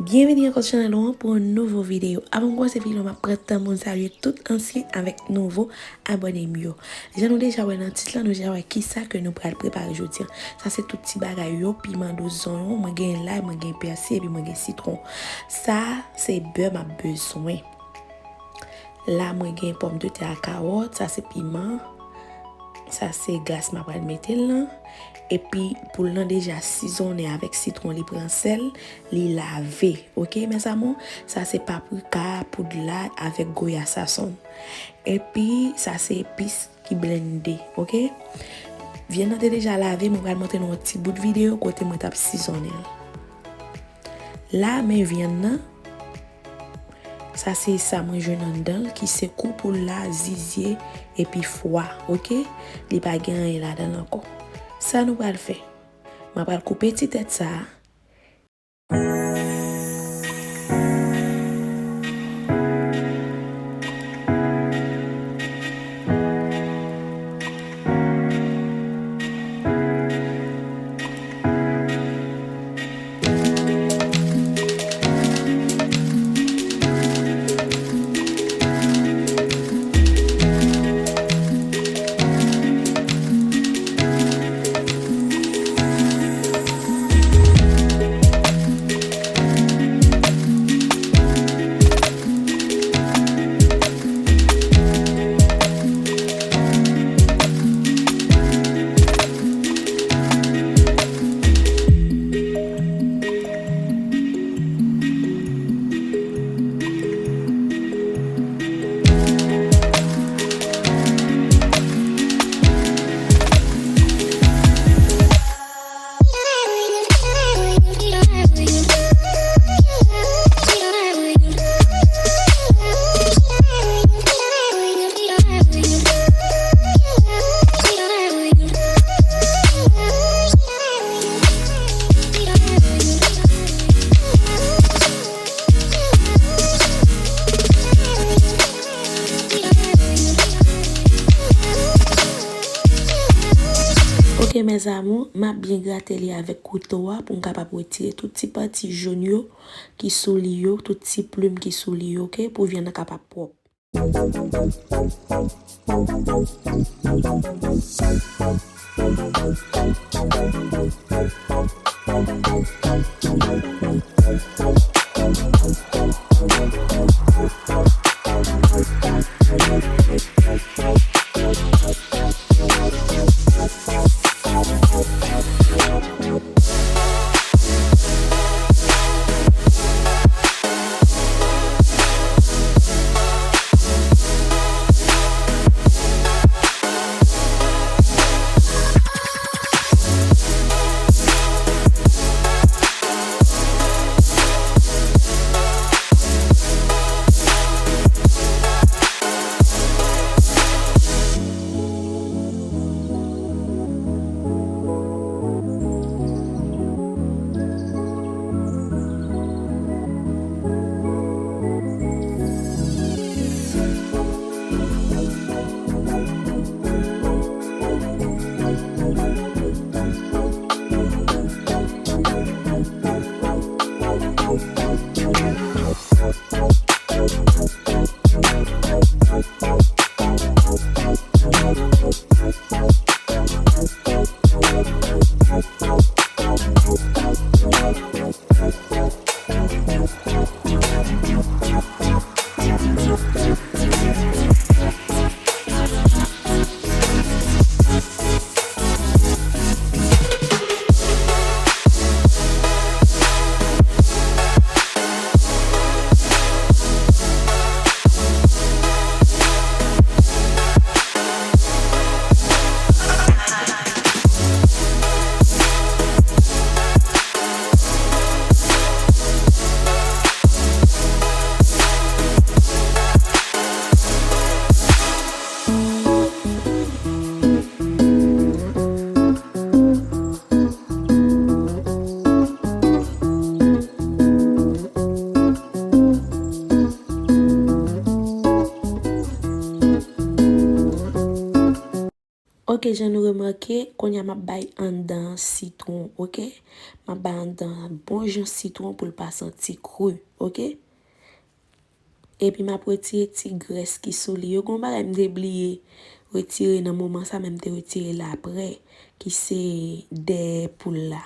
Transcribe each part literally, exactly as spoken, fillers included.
Byenveni ankò sou chanèl ou an pou yon nouvo videyo. Avan m kòmanse videyo, m ap pran tan pou m salye tout ansyen avèk nouvo abòne m yo. Jan nou deja wè nan tit lan, nou deja wè kisa ke nou pral prepare jodi a. Sa se tout ti bagay yo, piman dous zonyon, mwen gen lay, mwen gen pèsi, epi mwen gen sitwon. Sa se bè m ap bezwen. La, mwen gen pòmdetè ak kawòt, sa se piman. Sa se glas m ap pral mete l lan. Epi poul lan deja sizonnen avèk sitwon, li pran sèl, li lave. Oke, mes amours? Sa se paprika, poud lay avèk goya sazon. Epi sa se epis ki blende, oke? Vyann nan te deja lave, mwen pral montre nou yon ti bout videyo kote mwen t ap sizonnen l. La, men vyann nan. Sa se sa mwen jwenn anndan l, ki se kou poul la, zizye, epi fwa, oke? Li pa gen anyen ladan l ankò. Sa nou pral fè? Mwen pral koupe ti tèt sa a. Ok, mes amours, m ap byen grate li avèk kouto a pou m kapab retire tout ti pati jòn yo ki sou li yo, tout ti plim ki sou li yo, ok, pou vyann nan kapab pwòp. Ok, jan nou remake, kounye a m ap bay anndan an sitwon, ok? M ap bay anndan an bon jan sitwon pou l pa santi kri, ok? Epi m ap retire ti grès ki sou li yo. Gen yon bagay m te bliye retire nan moman sa, men m te retire l apre, ki se dèyè poul la.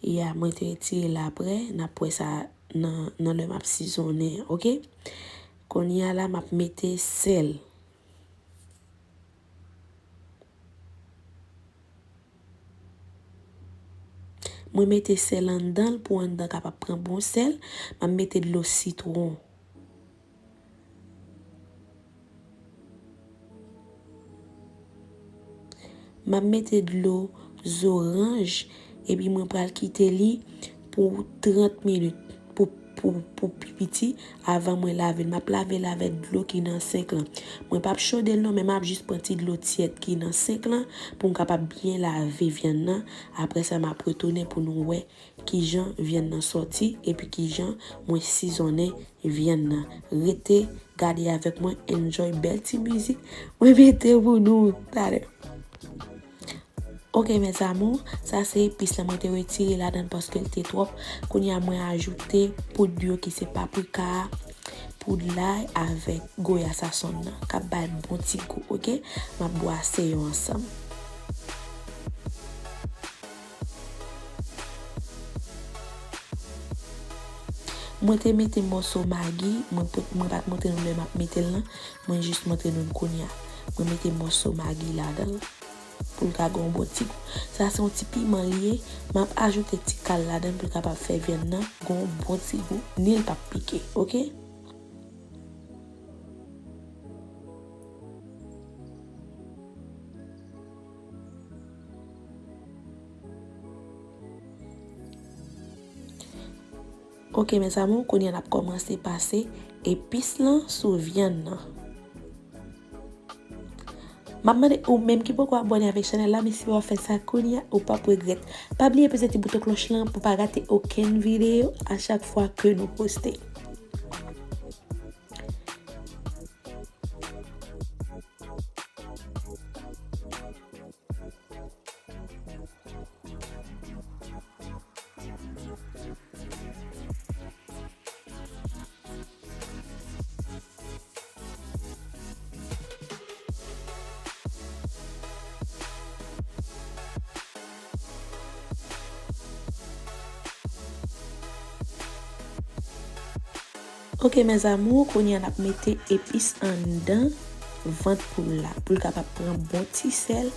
Ya, mwen te retire l apre, n ap wè sa nan, nan lè m ap sizonnen, ok? Kounye a la, m ap mete sèl. Mwen mete sèl anndan l pou anndan kapab pran bon sèl. M ap mete dlo sitwon. M ap mete dlo zoranj, epi mwen pral kite li pou trant minit, pou, pou, pou pi piti, avan mwen lave l. M ap lave l avèk dlo ki nan senk lan. Mwen p ap chode l non, men m ap jis pran ti dlo tyèd ki nan senk lan pou m kapab byen lave vyann nan. Apre sa, m ap retounen pou nou wè kijan vyann nan sòti epi kijan mwen sizonnen vyann nan. Rete gade avèk mwen, enjoy bèl ti mizik mwen mete pou nou talè. Ok, mes amours, sa se epis la mwen te retire ladan paske l te twòp. Kounye a mwen ajoute poud yo ki se paprika a, poud lay avèk goya sazon nan. K ap bay bon ti gou, ok? M ap bwase yo ansanm. Mwen te mete mòso magi, mwen, mwen pa t montre nou lè m ap mete l lan, mwen jis montre nou l kounye a. Mwen mete mòso magi ladan l pou l ka gen yon bon ti gou. Sa se yon ti piman li ye, m ap ajoute ti kal ladan l pou l kapab fè vyann nan gen yon bon ti gou, ni l p ap pike, ok? Ok, mes amours, kounye a n ap kòmanse pase epis lan sou vyann nan. M ap mande ou menm ki poko abòne avèk chanèl la, men si w ap fè sa kounye a, ou p ap regrèt. Pa bliye peze ti bouton klòch lan pou pa rate okenn videyo a chak fwa ke nou poste. Ok, mes amours, kounye a n ap mete epis anndan vant poul la, pou l kapab pran bon ti sèl,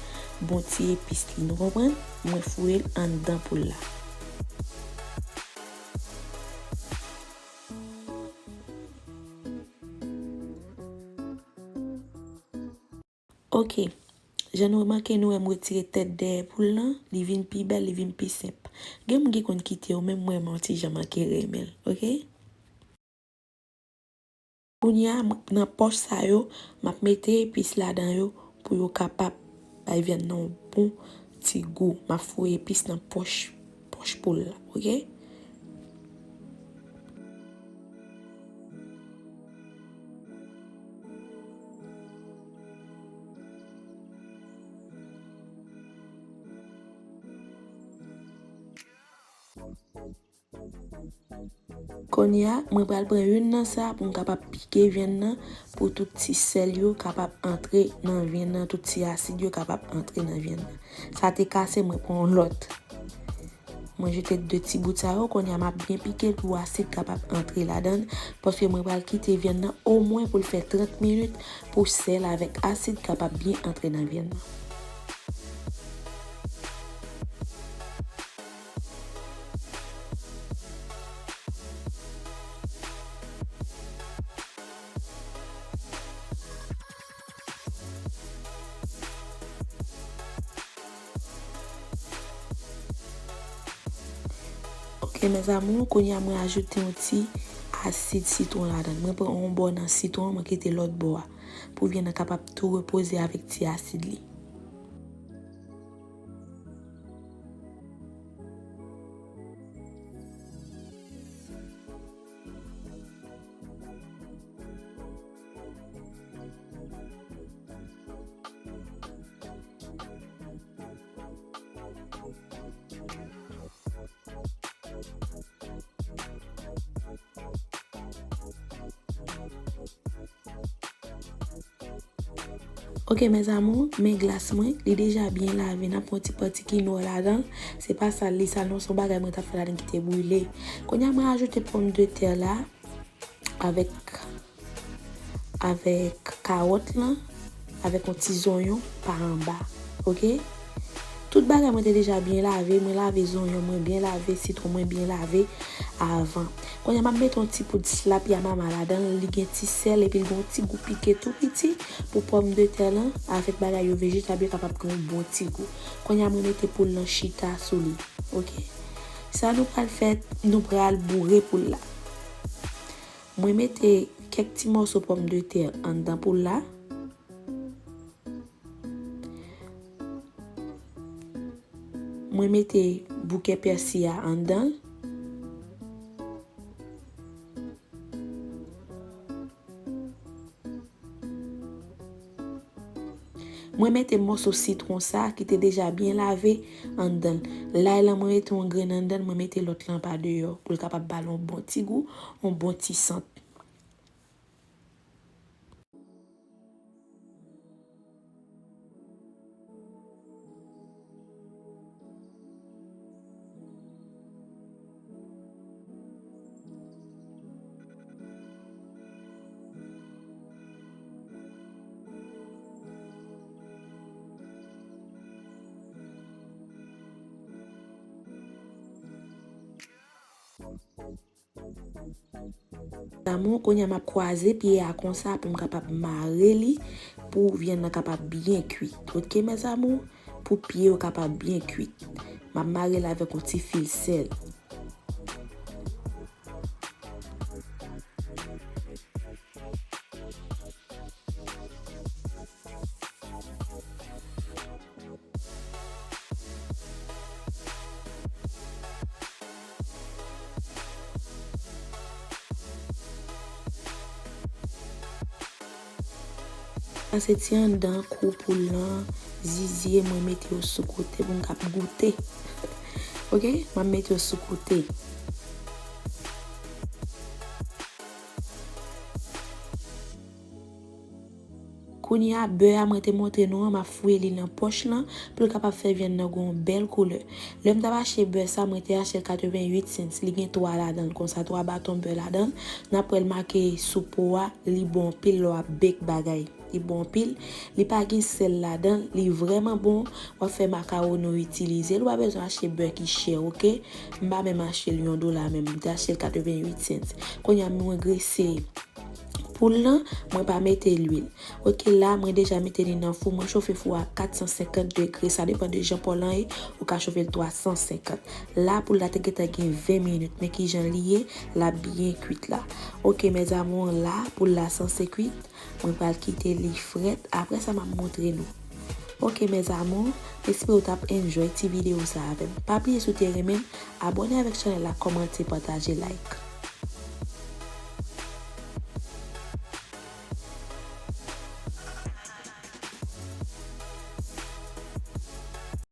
bon ti epis li, nou konprann? Mwen foure l anndan poul la. Ok. Jan nou remake, nou wè m retire tèt dèyè poul lan, li vin pi bèl, li vin pi senp. Gen moun ki konn kite yo, men mwen, mwen ti jan manke renmen l, ok? Kounye a, m, nan pòch sa yo, m ap mete epis ladan yo pou yo kapab bay vyann nan yon bon ti gou. M ap foure epis nan pòch, pòch poul la, ok? Kounye a, mwen pral pran youn nan sa pou m kapab pike vyann nan, pou tout ti sèl yo kapab antre nan vyann nan, tout ti asid yo kapab antre nan vyann nan. Sa te kase, mwen pran yon lòt. Mwen jete de ti bout sa yo, kounye a m ap byen pike l pou asid kapab antre ladan l, paske mwen pral kite vyann nan omwen pou l fè trant minit pou sèl avèk asid kapab byen antre nan vyann nan. Ok, mes amours, kounye a mwen ajoute yon ti asid sitwon ladan l. Mwen pran yon bò nan sitwon an, mwen kite lòt bò a, pou vyann nan kapab tou repoze avèk ti asid li. Ok, mes amours, men glas mwen, li deja byen lave, n ap pran ti pati ki nwa ladan l. Se pa sal li sal non, se yon bagay mwen t ap fè ladan ki te brile. Kounye a mwen ajoute pòmdetè la avèk, avèk kawòt lan, avèk yon ti zonyon pa anba. Ok? Tout bagay mwen te deja byen lave, mwen lave zonyon mwen byen lave, sitwon mwen byen lave avan. Kounye a m ap mete yon ti poud slap ya mama ladan l, li gen ti sèl epi l gen yon ti gou pike tou piti pou pòmdetè lan avèk bagay yo vejetab yo kapab gen yon bon ti gou. Kounye a mwen mete poul lan chita sou li. Ok? Sa nou pral fè, nou pral boure poul la. Mwen mete kèk ti mòso pòmdetè anndan poul la. Mwen mete bouke pèsi a anndan l. Mwen mete mòso sitwon sa ki te deja byen lave anndan l. Lay lan mwen mete yon grenn anndan l, mwen mete lòt lan pa deyò pou l kapab ba l yon bon ti gou, yon bon ti sant. Mes amours, kounye a m ap kwaze pye a konsa pou m kapab mare li, pou vyann nan kapab byen kuit. Ok, mes amours? Pou pye yo kapab byen kuit. M ap mare l avèk yon ti fil sèl. Sa se ti anndan kou poul lan, zizye, mwen mete yo sou kote pou m kab goute. Ok, m ap mete yo sou kote. Kounye a, bè a mwen te montre nou an, m ap fouye li nan pòch lan pou l kapab fè vyann nan gen yon bèl koulè. Lè m t ap achte bè sa, mwen te achte l katrevenn uit cents. Li gen twa ladan l, konsa twa baton bè ladan l. N ap wè l make sou po a, li bon anpil lè w ap bake bagay. Li bon anpil, li pa gen sèl ladan l, li vrèman bon. W ap fè makawoni w itilize l, ou pa bezwen achte bè ki chè, ok? M pa menm achte l yon dola menm, m te achte l katrevenn uit cents. Kounye a mwen grese poul lan, mwen pa mete lwil. Ok, la, mwen deja mete li nan fou, mwen chofe fou a kat san senkant degre, sa depann de jan pò lan ye, ou ka chofe l twa san senkant. La, poul la te gentan gen ven minit, men kijan li ye, l ap byen kuit la. Ok, mes amours, la, poul la sanse kuit, mwen pral kite li frèt, apre sa, m ap montre nou. Ok, mes amours, m espere w t ap enjoy ti videyo sa avè m. Pa bliye si w te renmen l, abòne avèk chanèl la, kòmante, pataje, like.